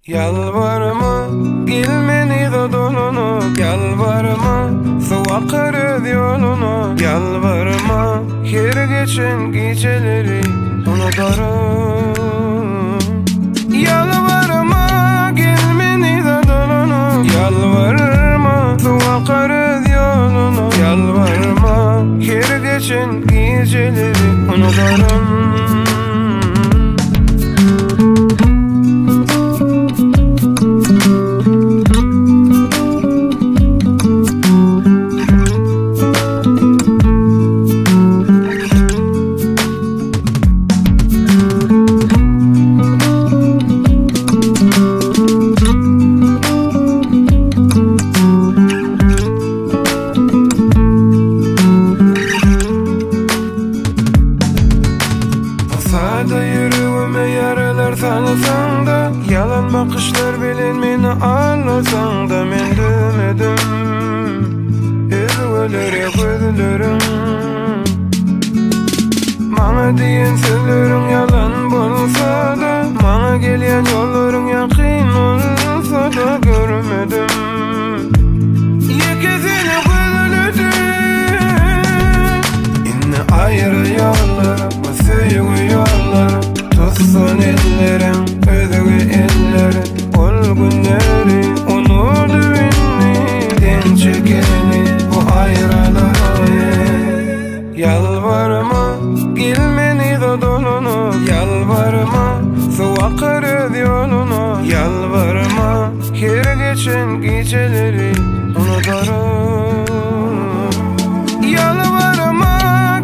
Ýalbarma, gelmen yza dolanyp, Ýalbarma, suw akar öz ýoluna, Ýalbarma, her geçen gijeleri unudaryn. Ýalbarma, gelmen yza dolanyp, Ýalbarma, suw akar öz ýoluna, Ýalbarma, her geçen gijeleri unudaryn. Sada ýüregime ýaralar salsaň-da, Ýalan bakyşlar bilen meni aldasaň-da, Men dözmedim özgelere gözleriň. Maňa diýen sözleriň ýalan bolsa-da, Maňa gelýän ýollaryň ýakyn bolsa-da, Görmedim ýeke seni gözledim. Indi aýry ýollar, bu söýgi ýollar, Tutsun elleriň özge eller. Ol günleri unudyp indi, Deň çekeli bu aýralygy. Ýalbarma, gelmen yza dolanyp, Ýalbarma, suw akar öz ýoluna, Ýalbarma, her geçen gijeleri unudaryn. Ýalbarma,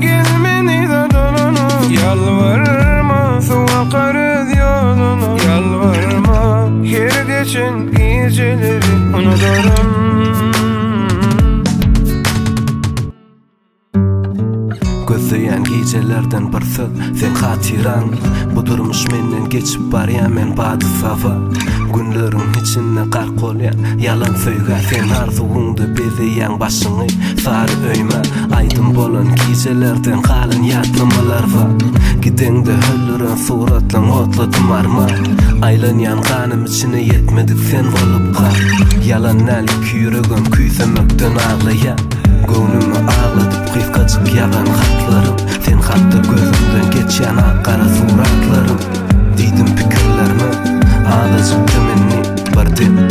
gelmen yza dolanyp, Ýalbarma, suw akar öz ýoluna, Ýalbarma, her geçen gijeleri unudaryn. Gözleýän gijelerden bir söz seň hatyraň Bu durmuş menden geçip barýan men bady-saba Günleriň içinde gark bolýan ýalan söýgä Sen arzuwyňda bezeýäň başyňy sary öýmä Aýdym bolan gijelerden galan ýatlamalar bar Gideňde höllüren suratlaň otladym arman Aýlanýan ganym içine ýetmedik sen bolup gal Ýalan däl iki ýüregem küýsemekden aglaýar Göwnümi agladyp gysgajyk ýazan hatlarym Sen hakda gözümden geçýän ak-gara suratlarym Diýdim pikirlerime azajyk dym indi bir dem.